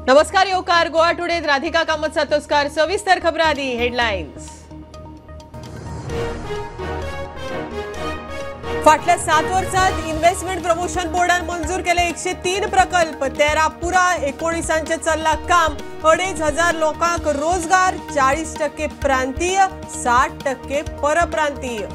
नमस्कार येवकार गोवा टुडे राधिका कामत सातोस्कार। सविस्तर खबरां आदी हेडलायन्स। फाटल्या 7 वर्सांत इन्व्हेस्टमेंट प्रमोशन बोर्डान मंजूर केले 103 प्रकल्प, 13 पुराय, 19 चल्ला काम, 2500 लोकांक रोजगार, 40% प्रांतीय, 60% परप्रांतीय।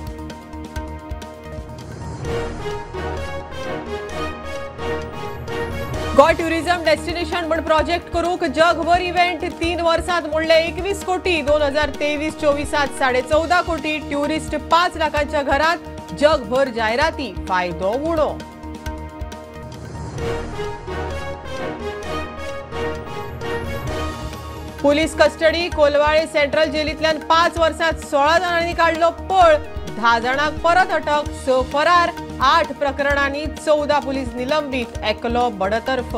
गोवा टुरिझम डेस्टिनेशन म्हण प्रोजेक्ट करूंक जगभर इव्हेंट, 3 वर्सांत मोडले 21 कोटी, 2023-24 14.5 कोटी, ट्युरिस्ट 5 लाखांच्या घरात, जगभर जाहिराती, फायदो उणो। पुलीस कस्टडी, कोलवाळे सेंट्रल जेलींतल्यान 5 वर्सांत 16 जाणांनी काडलो पळ, 10 जाणांक परत अटक, 6 फरार, 8 प्रकरणांनी 14 पुलीस निलंबित, एकलो बडतर्फ।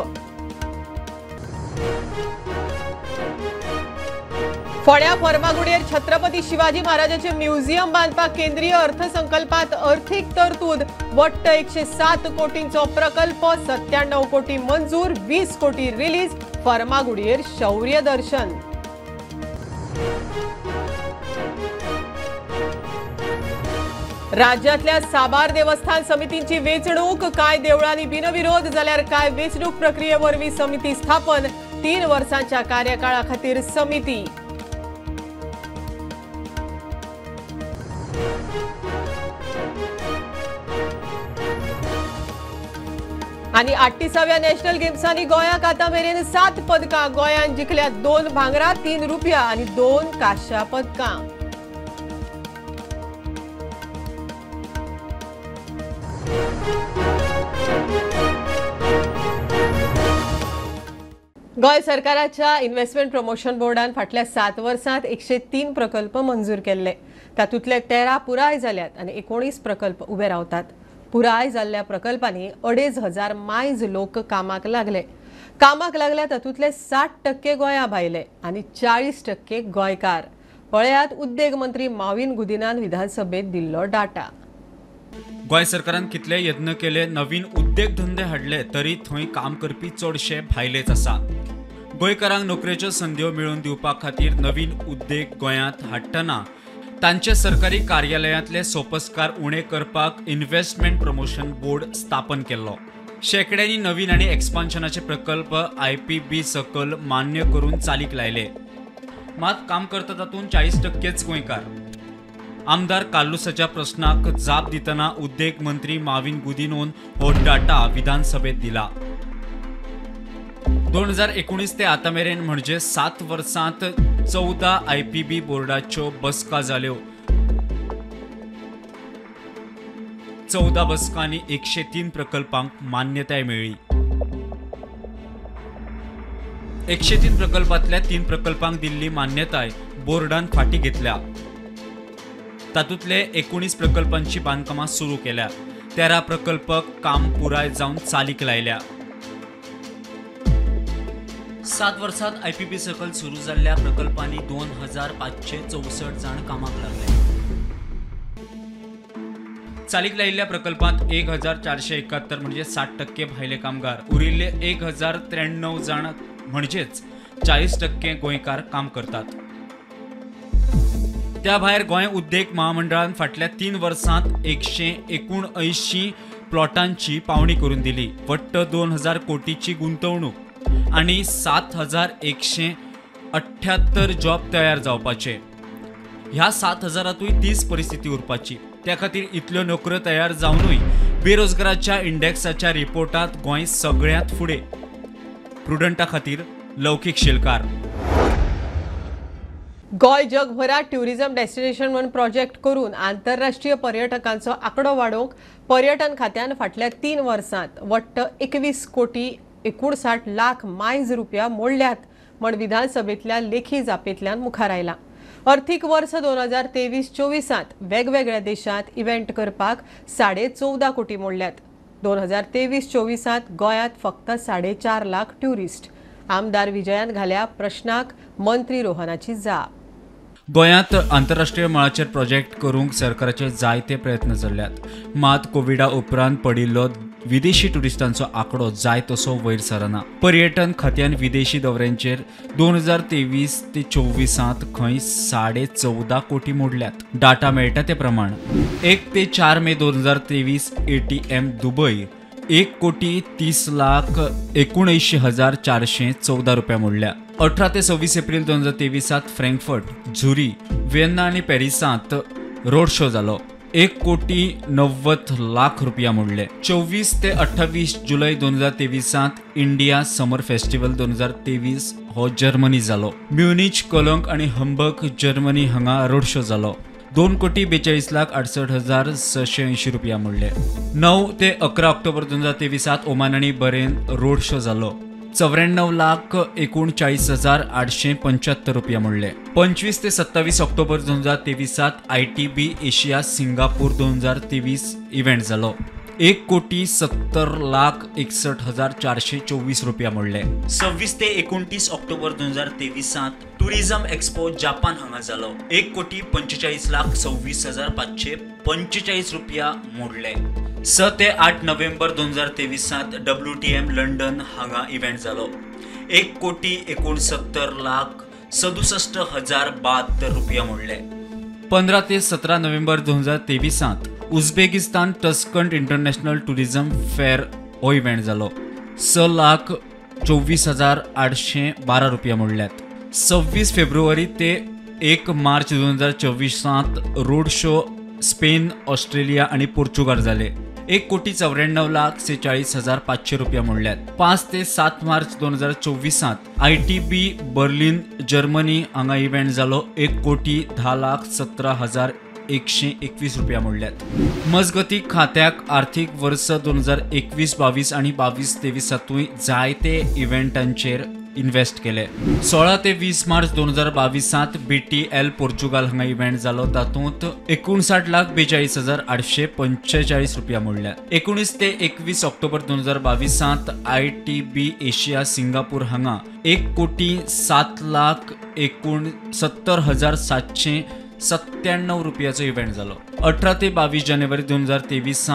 फोंड्या फर्मागुडयेर छत्रपती शिवाजी महाराजाचे म्युझियम बांदपाक केंद्रीय अर्थसंकल्पात अर्थीक तरतूद, वट्ट 107 कोटींचो प्रकल्प, 97 कोटी मंजूर, 20 कोटी रिलीज, फर्मागुडयेर शौर्य दर्शन। राज्यातल्या साबार देवस्थान समितींची वेंचणूक, कांय देवळांनी बिनविरोध जाल्यार कांय वेंचणूक प्रक्रिये वरवीं समिती स्थापन, 3 वर्सांच्या कार्यकाळा खातीर समिती। आनी 38व्या नॅशनल गेम्सांनी गोंयाक आतां मेरेन 7 पदकां, गोंयान जिखल्या 2 भांगरा, 3 रुपया आनी 2 कांश्या पदकां। गोंय सरकाराच्या इन्व्हेस्टमेंट प्रमोशन बोर्डान फाटल्या 7 वर्सांत 103 प्रकल्प मंजूर केल्ले, तातूंतले 13 पुराय जाल्यात आनी 19 प्रकल्प उबे रावतात। पुराय जाल्ल्या प्रकल्पांनी 2500 मायज लोक कामाक लागले, कामाक लागल्या तातूंतले 60% गोंया भायले आनी 40% गोंयकार। पळयात उद्देग मंत्री माविन गुदिनान विधानसभेत दिल्लो डाटा। गोंय सरकारान कितले यत्न केले, नवीन उद्देग धंदे हाडले तरी थंय काम करपी चडशे भायलेच आसा। गोंयकारांक नोकरेच्यो संद्यो मेळोवन दिवपा खातीर नवीन उद्देग गोंयांत हाडटना तांचे सरकारी कार्यालयांतले सोपस्कार उणे करपाक इन्व्हेस्टमेंट प्रमोशन बोर्ड स्थापन केल्लो। शेंकड्यांनी नवीन आनी एक्सपान्शनाचे प्रकल्प IPB सकल मान्य करून चालीक लायले, मात काम करता तातूंत 40%च गोंयकार। आमदार कार्लुसाच्या प्रश्नाक जाप दितना उद्देग मंत्री माविन गुदिनोन हो डाटा विधानसभेत दिला। 2019 ते आतां मेरेन म्हणजे 7 वर्सांत 14 IPB बोर्डाच्यो बसका जाल्यो। 14 बसकांनी 103 प्रकल्पांक मान्यताय मेळ्ळी। 103 प्रकल्पांतल्या 3 प्रकल्पांक दिल्ली मान्यताय बोर्डान फाटीं घेतल्या। तातूंतले 19 प्रकल्पांची बांदकामां सुरू केल्या, 13 प्रकल्प काम पुराय जावन चालीक लायल्या। 7 वर्सांत IPB सकल सुरू जाल्ल्या प्रकल्पांनी 2564 जाण कामाक लागले। चालीक लायिल्ल्या प्रकल्पांत 1471 म्हणजे 60% भायले कामगार, उरिल्ले 1093 जाण म्हणजेच 40% गोंयकार काम करतात। त्या भायर गोंय उद्देग महामंडळान फाटल्या 3 वर्सांत 179 प्लॉटांची पावणी करून दिली, वट्ट 2000 कोटीची गुंतवणूक आनी 7178 जॉब तयार जावपाचे। ह्या 7000तूय 30 परिस्थिती उरपाची, त्या खातीर इतल्यो नोकऱ्यो तयार जावनूय बेरोजगाराच्या इंडेक्साच्या रिपोर्टांत गोंय सगळ्यांत फुडें। प्रुडंटा खातीर लौकीक शेलकार। गोंय जगभरात टुरिझम डेस्टिनेशन म्हूण प्रोजेक्ट करून आंतरराष्ट्रीय पर्यटकांचो आंकडो वाडोवंक पर्यटन खात्यान फाटल्या 3 वर्सांत वट्ट 21 कोटी 59 लाख मायज रुपया मोडल्यात म्हण विधानसभेतल्या लेखी जापेंतल्यान मुखार आयला। अर्थीक वर्स 2023-24 वेगवेगळ्या देशांत इव्हेंट करपाक 14.5 कोटी मोडल्यात। 2023-24 गोंयांत फक्त 4.5 लाख ट्युरिस्ट। आमदार विजयान घाल्या प्रश्नाक मंत्री रोहनाची जाप। गोंयांत आंतरराष्ट्रीय मळाचेर प्रोजेक्ट करूंक सरकाराचे जायते प्रयत्न चल्ल्यात, मात कोविडा उपरांत पडिल्लो विदेशी ट्युरिस्टांचो आंकडो जाय तसो वयर सरना. पर्यटन खात्यान विदेशी दौऱ्यांचेर 2023 ते 24 खंय 14.5 कोटी मोडल्यात. डाटा मेळटा ते प्रमाण 1 ते 4 मे 2023 ATM Dubai 1,30,79,414 रुपया मोडल्या. 18 ते 26 एप्रिल 2023 फ्रँकफर्ट, झुरी, व्हिएन्ना आनी पॅरिसांत रोड शो जालो. 1,90,00,000 रुपया मोडले. 24 ते 28 जुलय 2023 इंडिया समर फेस्टिवल 2023 हो जर्मनी जालो. म्युनिच, कोलंक आनी हंबर्ग जर्मनी हांगा रोड शो जालो. 2,42,68,680 रुपया मोडले. 9 ते 11 ऑक्टोबर 2023 ओमान आनी बरेन रोड शो जालो. 94,39,875 रुपया मोडले. 25 ते 27 October 2023 ITB Asia Singapore 2023 event जालो. 1,70,61,424 रुपया मोडले. 26 ते 29 ऑक्टोबर 2023 टुरिझम एक्सपो जापान हांगा जालो. 1,45,26,545 रुपया मोडले. 6 ते 8 नोव्हेंबर 2023 WTM London हांगा इव्हेंट जालो. 1,69,67,072 रुपया मोडले. 15 ते 17 नोव्हेंबर 2023 Uzbekistan Tashkent international tourism fair हो इव्हेंट जालो. 6,24,812 रुपया मोडल्यात. 26 फेब्रुवारी ते 1 मार्च 2024 रोड शो स्पेन, ऑस्ट्रेलिया आनी पोर्चुगाल जाले. 1,94,46,500 रुपया मोडल्यात. 5 ते 7 मार्च 2024 ITB Berlin Germany हांगा इव्हेंट जालो. 1,10,17,121 रुपया मोडल्यात. मजगती खात्याक आर्थिक वर्स 2021-22 आनी 22-23 जायते इव्हेंटांचेर इन्वेस्ट केले. 16 ते 20 मार्च 2022 BTL Portugal हांगा इव्हेंट जालो. तातूंत 59,42,845 रुपया मोडल्यात. 19 ते 21 ऑक्टोबर 2022 ITB Asia Singapore हांगा 1,07,69,797 रुपयाचो इव्हेंट जालो. 18 ते 22 जानेवारी 2023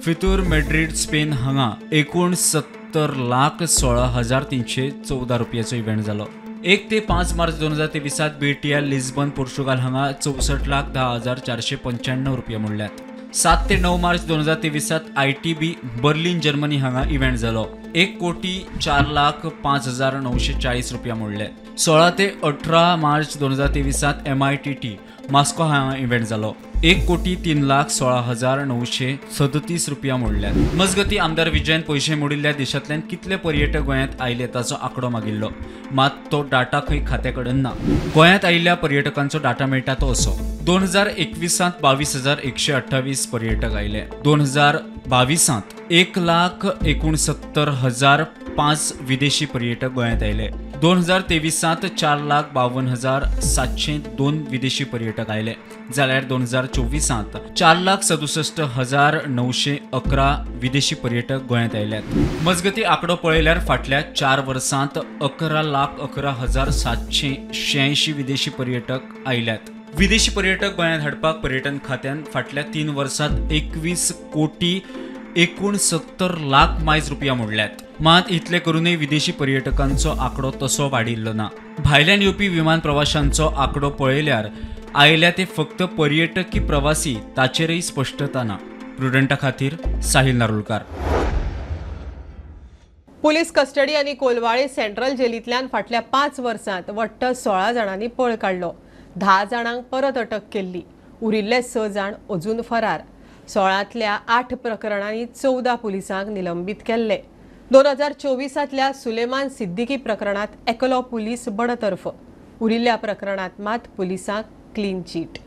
फितूर मॅड्रिड स्पेन हांगा 69,16,314 रुपयाचो इव्हेंट जालो. 1 ते 5 मार्च 2023 BTL Lisbon Portugal हांगा 64,10,495 रुपया मोडल्यात. 7 ते 9 मार्च 2023 ITB Berlin Germany हांगा इव्हेंट जालो. 1,04,05,940 रुपया मोडले. 16 ते 18 मार्च 2023 MITT Moscow हांगा इव्हेंट जालो. 1,03,16,937 रुपया मोडल्यात. मजगती आमदार विजयन पयशे मोडिल्ल्या देशांतल्यान कितले पर्यटक गोंयांत आयले ताचो आंकडो मागिल्लो, मात तो डाटा खंय खात्या कडेन ना. गोंयांत आयिल्ल्या पर्यटकांचो डाटा मेळटा तो असो: 2021 22,128 पर्यटक आयले. 2022 1,69,005 विदेशी पर्यटक गोंयांत आयले. 2023 4,52,702 विदेशी पर्यटक आयले, जाल्यार 2024 4,67,911 विदेशी पर्यटक गोंयांत आयल्यात. मजगती आंकडो पळयल्यार फाटल्या 4 वर्सांत 11,11,786 विदेशी पर्यटक आयल्यात. विदेशी पर्यटक गोंयांत हाडपाक पर्यटन खात्यान फाटल्या 3 वर्सांत 21,69,00,000 मायज रुपया मोडल्यात. मात इतले करूनय विदेशी पर्यटकांचो आंकडो तसो वाडिल्लो ना. भायल्यान येवपी विमान प्रवाशांचो आंकडो पळयल्यार आयल्या ते फक्त पर्यटक की प्रवासी ताचेरय स्पश्टता ना. प्रुडंटा खातीर साहिल नारुलकार. पुलीस कस्टडी आनी कोलवाळे सेंट्रल जेलींतल्यान फाटल्या 5 वर्सांत वट्ट 16 जाणांनी पळ काडलो. 10 जाणांक परत अटक केल्ली. उरिल्ले 6 जाण अजून फरार. 16तल्या 8 प्रकरणांनी 14 पुलिसांक निलंबीत केल्ले. 2024तल्या सुलेमान सिद्दीकी प्रकरणात एकलो पुलीस बडतर्फ. उरिल्ल्या प्रकरणात मात पुलिसांक क्लीन चीट.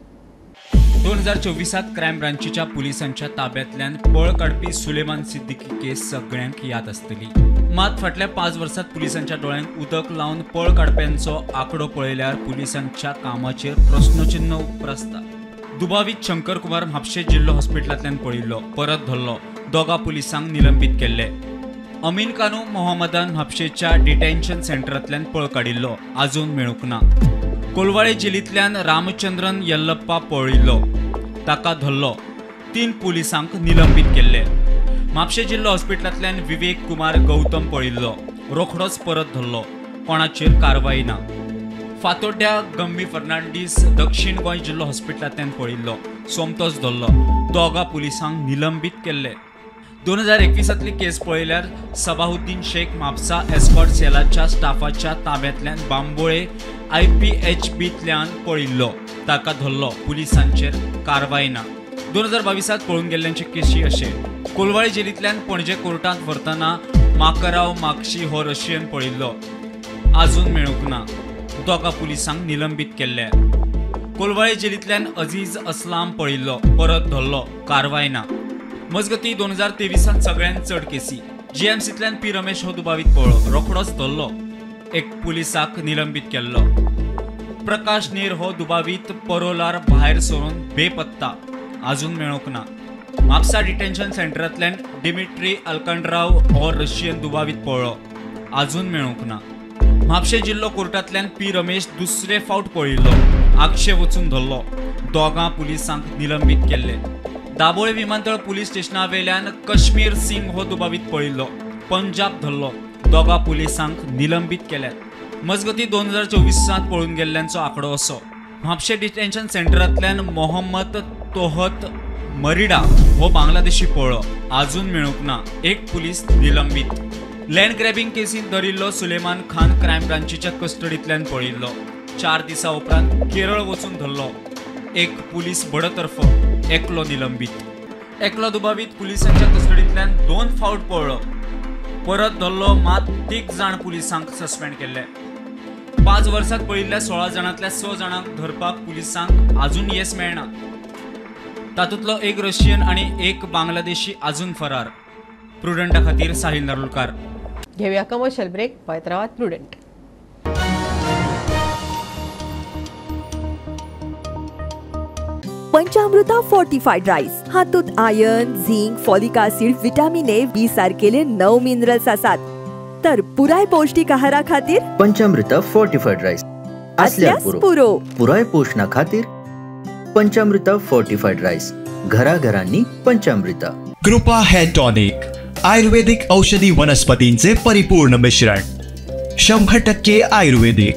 2024 क्रायम ब्रांचीच्या पुलिसांच्या ताब्यांतल्यान पळ काडपी सुलेमान सिद्दीकी केस सगळ्यांक याद आसतली. मात फाटल्या 5 वर्सांत पुलिसांच्या दोळ्यांक उदक लावन पळ काडप्यांचो आंकडो पळयल्यार पुलिसांच्या कामाचेर प्रस्नचिन्ह उप्रासता. दुबावीत शंकर कुमार म्हापशें जिल्लो हॉस्पिटलांतल्यान पळिल्लो, परत धरलो. 2 पुलिसांक निलंबीत केल्ले. अमीन कानू मोहम्मदान म्हापशेच्या डिटेन्शन सेंटरांतल्यान पळ काडिल्लो, आजून मेळूंक ना. कोलवाळे जेलींतल्यान रामचंद्रन यल्लप्पा पळिल्लो, ताका धरलो. 3 पुलिसांक निलंबीत केल्ले. म्हापशें जिल्लो हॉस्पिटलांतल्यान विवेक कुमार गौतम पळिल्लो, रोखडोच परत धरलो, कोणाचेर कारवाय ना. फातोड्ड्या गम्मी फर्नांडीस दक्षिण गोंय जिल्लो हॉस्पिटलांतल्यान पळिल्लो, सोमतोच धरलो, दोगा पुलिसांक निलंबीत केल्ले. 2021 केस पळयल्यार सबाहुद्दीन शेख म्हापसा एस्कॉर्ट सेलाच्या स्टाफाच्या ताब्यांतल्यान बांबोळे IPHBतल्यान पळिल्लो, ताका धरलो, पुलिसांचेर कारवाय ना. 2022 पळून गेल्ल्यांचे केशी अशे: कोलवाळे जेलींतल्यान पणजे कोर्टांत व्हरतना माकराव माक्षी हो रशियन पळिल्लो, आजून मेळूंक ना, दोगा पुलिसांक निलंबीत केल्ले. कोलवाळे जेलींतल्यान अजीज अस्लाम पळिल्लो, परत धरलो, कारवाय ना. मजगती 2023 सगळ्यांत चड केसी. GMCतल्यान पी रमेश हो दुबावीत पळ्ळो, रोखडोच धरलो, एक पुलिसाक निलंबीत केल्लो. प्रकाश नेर हो दुबावीत परोलार भायर सरून बेपत्ता, आजून मेळूंक ना. म्हापसा डिटेन्शन सेंटरांतल्यान डिमिट्री अल्कंड्राव हो रशियन दुबावीत पळ्ळो, आजून मेळूंक ना. म्हापशें जिल्लो कोर्टांतल्यान पी रमेश दुसरे फावट पळिल्लो, आगशे वचून धरलो, दोगां पुलिसांक निलंबीत केल्ले. दाबोळे विमानतळ पुलीस स्टेशनावेल्यान कश्मीर सिंग हो दुबावीत पळिल्लो, पंजाब धरलो, दोगा पुलिसांक निलंबीत केल्यात. मजगती 2024 पळून गेल्ल्यांचो आंकडो असो: म्हापशें डिटेन्शन सेंटरांतल्यान मोहम्मद तोहत मरिडा हो बांगलादेशी पळ्ळो, आजून मेळूंक ना, एक पुलीस निलंबीत. लँड ग्रॅबिंग केसींत धरिल्लो सुलेमान खान क्रायम ब्रांचीच्या कस्टडींतल्यान पळिल्लो, 4 दिसां उपरांत केरळ वचून धरलो, एक पुलीस बडतर्फ, एकलो निलंबीत. एकलो दुबावीत पुलिसांच्या कस्टडींतल्यान 2 फावट पळ्ळो, परत धरलो, मात 3 जाण पुलिसांक सस्पेंड केल्ले. 5 वर्सांत पळिल्ल्या 16 जाणांतल्या 6 जाणांक धरपाक पुलिसांक आजून येस मेळना. तातूंतलो एक रशियन आनी एक बांगलादेशी आजून फरार. प्रुडंटा खातीर साहिल नारुलकार. घेऊया कमर्शियल ब्रेक, पळयत रावात प्रुडंट. पंचामृता फोर्टिफाईड राईस हातूंत iron, zinc, folic acid, vitamin A, B सारकेले 9 minerals आसात. तर पुराय पौष्टिक आहारा खातीर पंचामृता फोर्टिफाईड राईस असल्यास पुरो. पुराय पोषणा खातीर पंचामृता फोर्टिफाईड राईस, घराघरांनी पंचामृता. कृपा हेअर टॉनिक, आयुर्वेदिक औषधी वनस्पतींचे परिपूर्ण मिश्रण, 100% आयुर्वेदिक.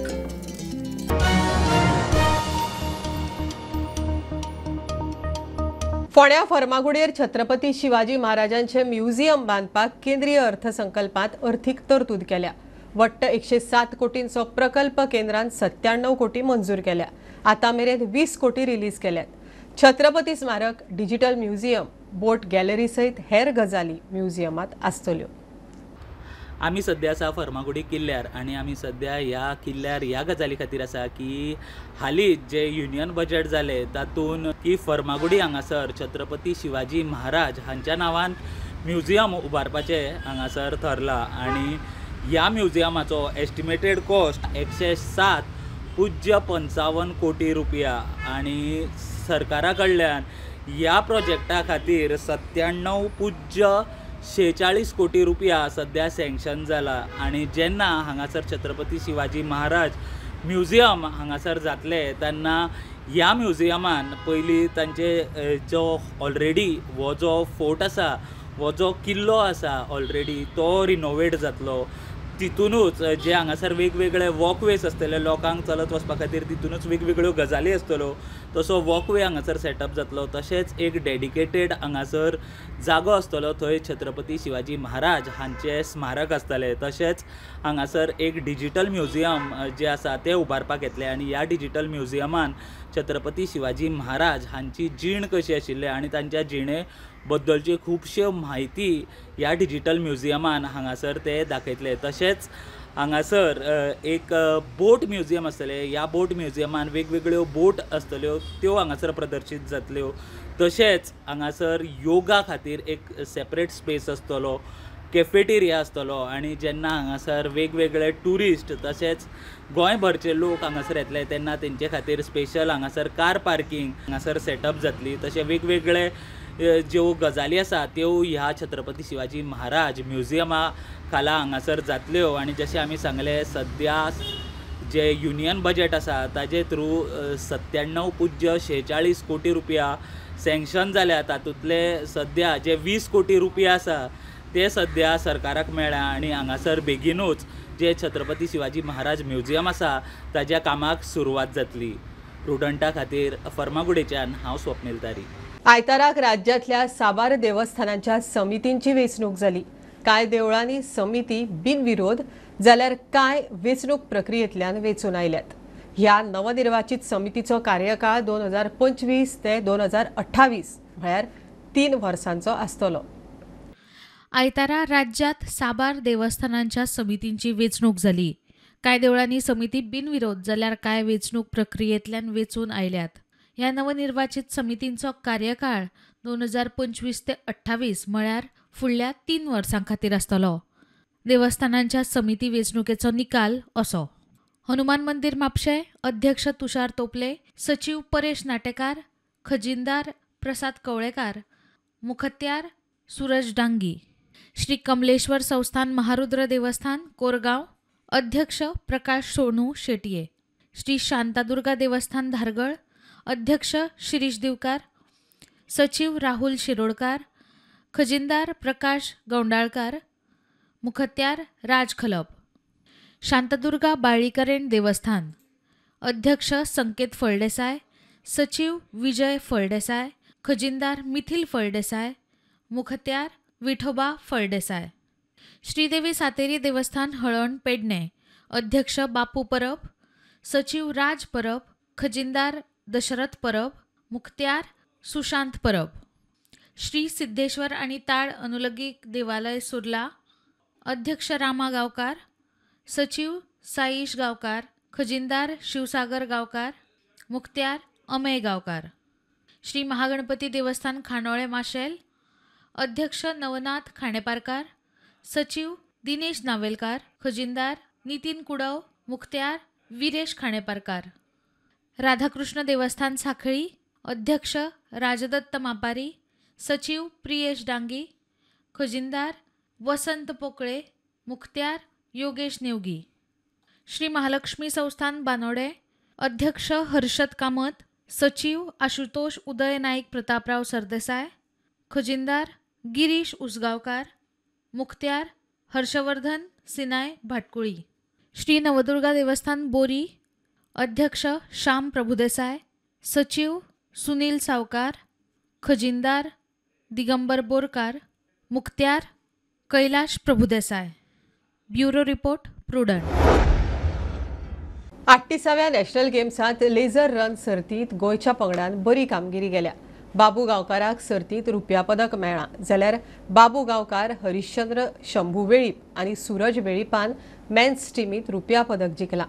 फोंड्या फर्मागुडयेर छत्रपती शिवाजी महाराजांचे म्युझियम बांदपाक केंद्रीय अर्थसंकल्पात अर्थीक तरतूद केल्या. वट्ट 107 कोटींचो प्रकल्प केंद्रान 97 कोटी मंजूर केल्या. आतां मेरेन 20 कोटी रिलीज केल्यात. छत्रपती स्मारक, डिजिटल म्युझियम, बोट गॅलरी सयत हेर गजाली म्युझियमात आसतल्यो. आमी सद्या आसा फर्मागुडी किल्ल्यार आनी आमी सद्या ह्या किल्ल्यार ह्या गजाली खातीर आसा की हालींच जे युनियन बजेट जालें तातूंत की फर्मागुडी हांगासर छत्रपती शिवाजी महाराज हांच्या नांवान म्युझियम उबारपाचें हांगासर थरलां आनी ह्या म्युझियमाचो एस्टिमेटेड कॉस्ट 107.55 कोटी रुपया आनी सरकारा कडल्यान ह्या प्रोजेक्टा खातीर 97.46 कोटी रुपया सद्या सँक्शन जाला. आनी जेन्ना हांगासर छत्रपती शिवाजी महाराज म्युझियम हांगासर जातलें तेन्ना ह्या म्युझियमान पयलीं तांचे जो ऑलरेडी हो जो फोर्ट आसा, हो जो किल्लो आसा ऑलरेडी तो रिनोवेट जातलो. तितूनच जे हांगासर वेगवेगळे वॉकवेज आसतले लोकांक चलत वचपा खातीर, तितूनच वेगवेगळ्यो गजाली आसतल्यो, तसो वॉकवे हांगासर सेटअप जातलो. तशेंच एक डेडिकेटेड हांगासर जागो आसतलो थंय छत्रपती शिवाजी महाराज हांचें स्मारक आसतलें. तशेंच हांगासर एक डिजिटल म्युझियम जें आसा तें उबारपाक येतलें आनी ह्या डिजिटल म्युझियमान छत्रपती शिवाजी महाराज हांची जीण कशी आशिल्ली आनी तांच्या जिणे बद्दलची खुबश्यो म्हायती ह्या डिजिटल म्युझियमान हांगासर ते दाखयतले. तशेंच हांगासर एक बोट म्युझियम आसतलें, ह्या बोट म्युझियमान वेगवेगळ्यो बोट आसतल्यो त्यो हांगासर प्रदर्शीत जातल्यो. तशेंच हांगासर योगा खातीर एक सेपरेट स्पेस आसतलो, कॅफेटेरिया आसतलो आनी जेन्ना हांगासर वेगवेगळे ट्युरिस्ट तशेंच गोंयभरचे लोक हांगासर येतले तेन्ना तेंचे खातीर स्पेशल हांगासर कार पार्किंग हांगासर सेटअप जातली. तशें वेगवेगळे ज्यो गजाली आसा त्यो ह्या छत्रपती शिवाजी महाराज म्युझियमा खाला हांगासर जातल्यो. आनी जशें आमी सांगलें सद्या जे युनियन बजेट आसा ताजे थ्रू 97.46 कोटी रुपया सँक्शन जाल्या तातूंतले सद्या जे 20 कोटी रुपया आसा ते सद्या सरकाराक मेळ्ळा आनी हांगासर बेगीनूच जे छत्रपती शिवाजी महाराज म्युझियम आसा ताज्या कामाक सुरवात जातली. प्रुडंटा खातीर फर्मागुडेच्यान हांव स्वप्नील तारी. आयताराक राज्यांतल्या साबार देवस्थानांच्या समितींची वेंचणूक जाली. कांय देवळांनी समिती बिनविरोध जाल्यार कांय वेंचणूक प्रक्रियेंतल्यान वेंचून आयल्यात. ह्या नवनिर्वाचित समितीचो कार्यकाळ 2025 ते 2028 म्हळ्यार 3 वर्सांचो आसतलो. आयतारा राज्यात साबार देवस्थानांच्या समितींची वेंचणूक जाली. कांय देवळांनी समिती बिनविरोध जाल्यार कांय वेंचणूक प्रक्रियेंतल्यान वेंचून आयल्यात. ह्या नवनिर्वाचित समितींचो कार्यकाळ 2025 ते 28 म्हळ्यार फुडल्या 3 वर्सां खातीर आसतलो. देवस्थानांच्या समिती वेंचणुकेचो निकाल असो: हनुमान मंदिर म्हापशें अध्यक्ष तुषार तोपले, सचीव परेश नाटेकार, खजिनदार प्रसाद कवळेकार, मुखत्यार सूरज डांगी. श्री कमलेश्वर संस्थान महारुद्र देवस्थान कोरगांव अध्यक्ष प्रकाश सोनू शेटये, श्री शांतादुर्गा देवस्थान धारगळ अध्यक्ष शिरीष दिवकार, सचिव राहुल शिरोडकार, खजिनदार प्रकाश गौंडाळकार, मुखत्यार राज खलप. शांतादुर्गा बाळीकरेण देवस्थान अध्यक्ष संकेत फळदेसाय, सचिव विजय फळदेसाय, खजिनदार मिथिल फळदेसाय, मुखत्यार विठोबा फळदेसाय. श्रीदेवी सातेरी देवस्थान हळण पेडणे अध्यक्ष बापू परब, सचिव राज परब, खजिनदार दशरथ परब, मुखत्यार सुशांत परब. श्री सिद्धेश्वर आणि ताड अनुलगीक देवालय सुर्ला अध्यक्ष रामा गावकार, सचिव साईश गावकार, खजिनदार शिवसागर गावकार, मुखत्यार अमेय गावकार. श्री महागणपती देवस्थान खांडोळे माशेल अध्यक्ष नवनाथ खांडेपारकार, सचिव दिनेश नावेलकार, खजिनदार नितीन कुडव, मुखत्यार विरेश खांडेपारकार. राधाकृष्ण देवस्थान साखळी अध्यक्ष राजदत्त मापारी, सचिव प्रियेश डांगी, खजिनदार वसंत पोकळे, मुखत्यार योगेश नेवगी. श्री महालक्ष्मी संस्थान बानोडे अध्यक्ष हर्षद कामत, सचिव आशुतोष उदय नाईक प्रतापराव सरदेसाय, खजिनदार गिरीश उसगांवकार, मुखत्यार हर्षवर्धन सिनाय भाटकुळी. श्री नवदुर्गा देवस्थान बोरी अध्यक्ष श्याम प्रभुदेसाय, सचिव सुनील सावकार, खजिनदार दिगंबर बोरकार, मुखत्यार Kailash Prabhudesai. Bureau report, Prudent. 38व्या national गेम्सांत लेझर रन सर्तीत गोंयच्या पंगडान बरी कामगिरी केल्या. बाबू गांवकाराक सर्तीत रुप्या पदक मेळ्ळां जाल्यार बाबू गांवकार, हरिश्चंद्र शंभू वेळीप आनी सूरज वेळीपान मेन्स टिमीत रुप्या पदक जिखलां.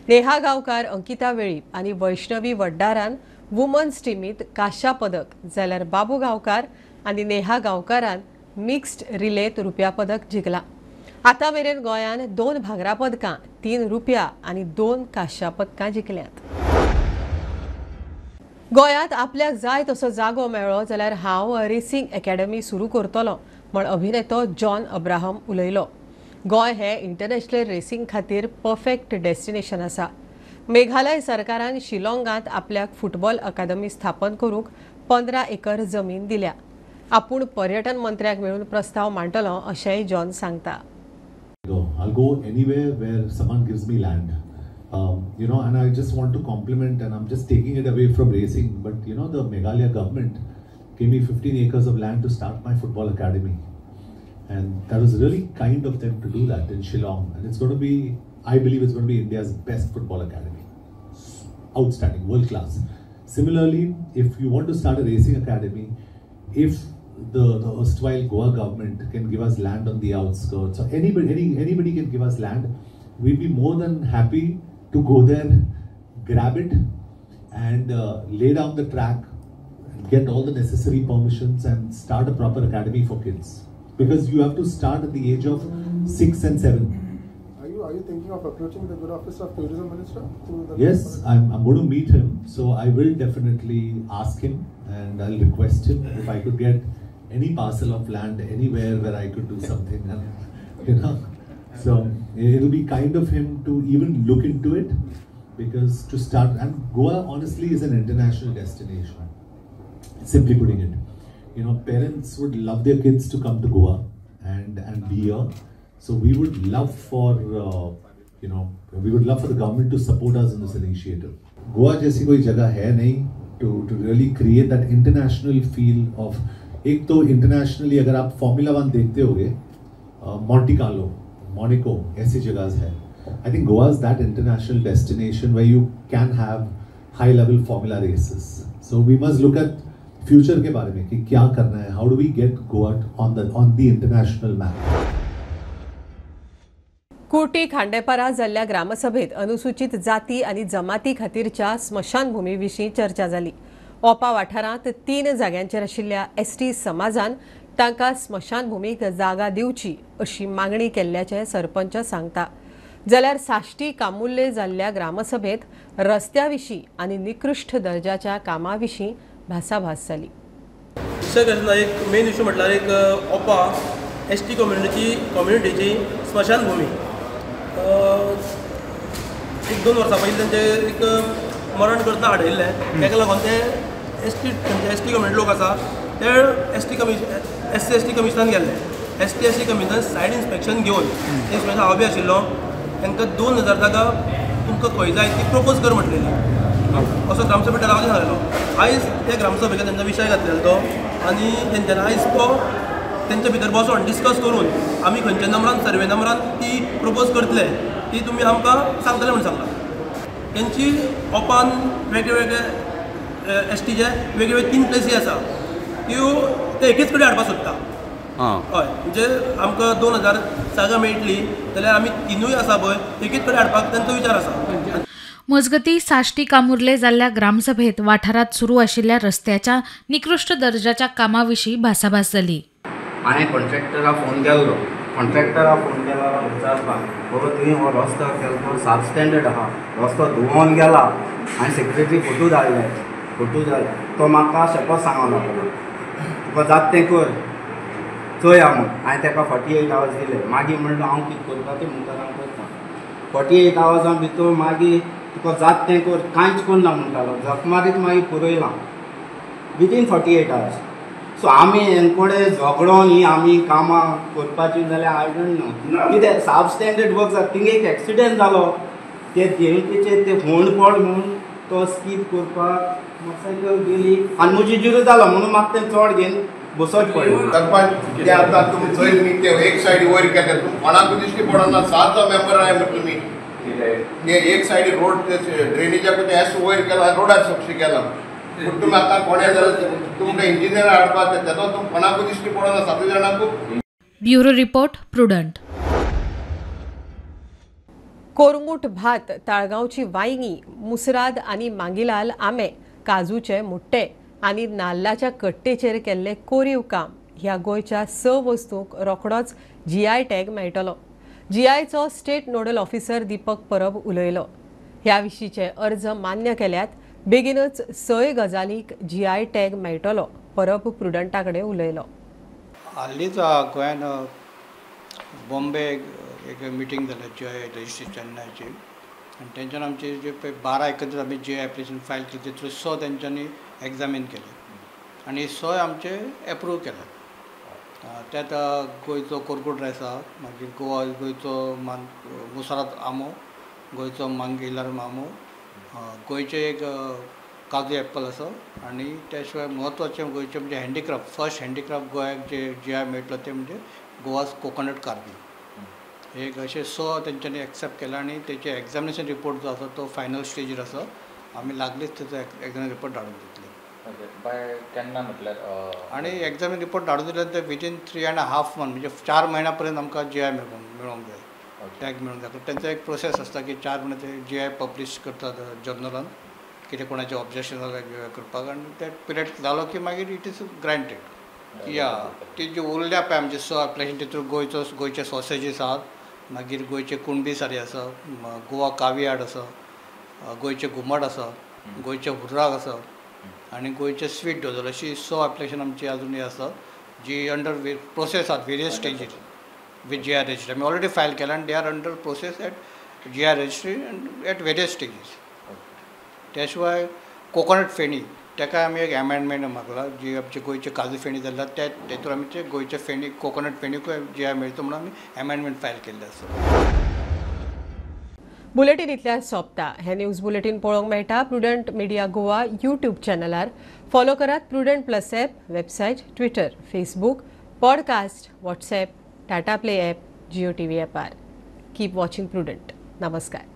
नेहा गांवकार, अंकिता वेळीप आनी वैष्णवी वड्डारान वुमन्स टिमीत कांश्या पदक जाल्यार बाबू गांवकार आनी नेहा गांवकारान मिक्स्ड रिलेत रुप्या पदक जिखलां. आतां मेरेन गोंयान 2 भांगरा पदकां, 3 रुपया आनी 2 कांश्या पदकां जिखल्यांत. गोंयांत आपल्याक जाय तसो जागो मेळ्ळो जाल्यार हांव रेसिंग एकेडमी सुरू करतलो म्हण अभिनेतो जॉन अब्राहम उलयलो. गोंय हे इंटरनॅशनल रेसिंग खातीर परफेक्ट डेस्टिनेशन आसा. मेघालय सरकारान शिलाँगांत आपल्याक फुटबॉल अकादमी स्थापन करूंक 15 एकर जमीन दिल्या. आपूण पर्यटन मंत्र्याक मेळून प्रस्ताव मांडटलो अशेंय जॉन सांगता. I'll go anywhere where someone gives me land. You know, and I just want to compliment, and I'm just taking it away from racing, but you know, the Meghalaya government gave me 15 acres of land to start my football academy. And that was really kind of them to do that in Shillong. And it's going to be, I believe it's going to be India's best football academy. Outstanding, world class. Similarly, if you want to start a racing academy, if the erstwhile Goa government can give us land on the outskirts, or anybody can give us land, we'd be more than happy to go there, grab it, and lay down the track, get all the necessary permissions and start a proper academy for kids. Because you have to start at the age of 6 and 7. Are you thinking of approaching the good office of Tourism Minister? Yes, I'm going to meet him. So I will definitely ask him and I'll request him if I could get any parcel of land anywhere where I could do something, and, you know. So it'll be kind of him to even look into it, because to start, and Goa honestly is an international destination. Simply putting it, you know, parents would love their kids to come to Goa and be here. So we would love for you know, we would love for the government to support us in this initiative. Goa जैसी कोई जगह है नहीं to really create that international feel of, एक तो internationally अगर आप Formula 1 देखते होगे, Monte Carlo, Monaco, ऐसी जगह है. I think Goa is that international destination where you can have high level formula races. So we must look at future K बारे में कि क्या करना है, how do we get Goa on the international map. Kurti Khandepar जाल्ल्या ग्रामसभेत अनुसूचित जाती आनी जमाती खातीरच्या स्मशानभूमी विशीं चर्चा जाली. ओपा वाठारांत 3 जाग्यांचेर आशिल्ल्या एसटी समाजान तांकां स्मशानभूमीक जागा दिवची अशी मागणी केल्ल्याचें सरपंच सांगता. जाल्यार साश्टी कामुल्ले जाल्ल्या ग्रामसभेत रस्त्या विशीं आनी निकृश्ट दर्जाच्या कामा विशीं भासाभास जाली. एक मेन इशू म्हटल्यार एक ओपा एस टी कम्युनिटीची स्मशानभूमी एक 2 वर्सां पयलीं तेंचे एक मरण करतना हाडयल्लें. ताका लागून ते एस टी कम्युनिटी लोक आसा ते S C S T कमिशनान गेल्ले. S T S T कमिशनान side inspection घेवन इन्स्पेक्शन हांव बी आशिल्लो, तांकां 2000 जागा तुमकां खंय जाय ती प्रपोज कर म्हटलेली असो ग्रामसभेत ठराव सांगलेलो. आयज त्या ग्रामसभेक तेंचो विशय घातलेलो तो आनी तेंच्यांनी आयज तो तेंच्या भितर बसोन डिस्कस करून आमी खंयच्या नंबरान सर्वे नंबरान ती प्रपोज करतले ती तुमी आमकां सांगतले म्हूण सांगला. तेंची ओपान वेगळे वेगळे एस टीचे वेगळे वेगळे 3 प्लेसी आसा त्यो ते एकेच कडेन हाडपाक सोदता. हय, म्हणजे आमकां 2000 जागा मेळटली जाल्यार आमी 3ूय आसा पळय एकेच कडेन हाडपाक तेंचो विचार आसा. मजगती साश्टी कामुर्ले जाल्ल्या ग्रामसभेत वाठारांत सुरू आशिल्ल्या रस्त्याच्या निकृश्ट दर्जाच्या कामा विशीं भासाभास जाली. हांवें कॉन्ट्रॅक्टराक फोन केल्लो, कॉन्ट्रॅक्टराक फोन केलो विचारपाक बाबा तुवें हो रस्तो केलो तो सब स्टँडर्ड आहा, रस्तो धुवोन गेला. हांवें सेक्रेटरी फोटो धाडले, फोटो धाडले तो म्हाका शपथ सांगो लागलो तुका जाता तें कर चोया म्हूण. हांवें ताका 48 आवर्स दिले. मागीर म्हणलो हांव कितें करता तें मुखार हांव करता. 48 आवर्सां भितर मागीर तुका जाता तें कर कांयच करना म्हणटालो. झक मारीत मागीर पुरयलां विदीन 48 आवर्स. सो आमी हेंकडे झगडोन ही आमी कामां करपाची जाल्यार I don't know कितें सब स्टँडर्ड वर्क जाता. थिंगा एक एक्सिडंट जालो ते देंवतेचेर ते होंड पड म्हणून तो स्कीप करपाक मोटरसायकल गेली आनी म्हजी जिरो जालो म्हणून म्हाका तें चड घेवन बसोच पडलें. सरपंच ते आतां तुमी चोयल न्ही ते एक सायडी वयर केले तुमी कोणाकूय दिश्टी पडना. 7 मेंबर आहाय म्हण तुमी ते एक सायडी रोड ड्रेनेजाकूय ते एस वयर केला रोडार सोपशी केला पूण तुमी आतां कोणें जाल्यार तुमकां इंजिनियर हाडपाक तेजो तुमी कोणाकूय दिश्टी पडना 7 जाणांकूय. Bureau report, Prudent. कोरंगूट भात, ताळगांवची वांयगी, मुसराद आनी मांगिलाल आंबे, काजूचे मुट्टे आनी नाल्लाच्या कट्टेचेर केल्ले कोरीव काम ह्या गोंयच्या 6 वस्तूंक रोखडोच जीआय टॅग मेळटलो. जीआयचो state nodal officer Deepak Parab उलयलो. ह्या विशींचे अर्ज मान्य केल्यात. बेगीनच 6 गजालींक जीआय टॅग मेळटलो. परब प्रुडंटा कडेन उलयलो. हालींच गोंयान बॉम्बे एक मिटींग जाल्या जीआय रजिस्ट्री चेन्नयची आनी तेंच्यान आमचे जे पळय 12 एकत्रीत आमी जीआय एप्लिकेशन फायल केली तितूंत 100 तेंच्यांनी एग्जामीन केले आनी 100 आमचे एप्रूव केले. त्यात गोंयचो कोरगूट रायस आहा, मागीर गोवा गोंयचो मुसराद आंबो, गोंयचो मांगिलार आंबो, गोंयचें एक काजू एप्पल आसा आनी त्या शिवाय म्हत्वाचें गोंयचें म्हणजे हँडीक्राफ्ट, फर्स्ट हँडीक्राफ्ट गोंयाक जे जीआय मेळटलो तें म्हणजे गोवास कोकोनट कार्विंग. एक अशें 100 तेंच्यांनी एक्सेप्ट केला आनी तेचे एग्जामिनेशन रिपोर्ट जो आसा तो फायनल स्टेजीर आसा. आमी लागलीच तेचो एग्जामिनेशन रिपोर्ट धाडून दितले. बाय केन्ना म्हटल्यार? आनी एग्जामिनेशन रिपोर्ट धाडून दिले ते विदीन 3.5 मंथ म्हणजे 4 म्हयन्या पर्यंत आमकां जीआय मेळोंक जाय, टॅग मेळोंक जाय. तेंचो एक प्रोसेस आसता की 4 म्हयने ते जीआय पब्लीश करतात जर्नलान कितें कोणाचें ऑब्जेक्शन जाल्यार करपाक आनी ते पिरियड जालो की मागीर it is granted. या ती जी उरल्या पळय आमचे 100 एप्लिकेशन तितून गोंयचो गोंयचे सॉसेजीस आहात, मागीर गोंयचे कुणबी सारी आसा, गोवा कावियाड आसा, गोंयचे घुमट आसा, गोंयचे हुर्राक आसा आनी गोंयचे स्वीट दोदोल अशी 100 एप्लिकेशन आमची अजूनय आसा जी अंडर प्रोसेस आहात वेरियस स्टेजीर विथ जीआय रजिस्ट्री. आमी ऑलरेडी फायल केला आनी they are under process at GI registry and at various stages. त्या शिवाय कोकोनट फेणी ताका आमी एक एमेंडमेंट मागला, जी आमचे गोंयचे काजू फेणी जाल्या त्या तेतूर आमी ते गोंयचे फेणी कोकोनट फेणीकूय जी I मेळटा म्हणून आमी एमेंडमेंट फायल केल्ले आसा. बुलेटीन इतल्यार सोंपता. हे न्यूज बुलेटीन पळोवंक मेळटा प्रुडंट मिडिया गोवा यूट्यूब चॅनलार. फॉलो करात Prudent plus app, website, Twitter, Facebook, podcast, WhatsApp, Tata Play app, Jio TV ॲपार. Keep watching prudent. नमस्कार.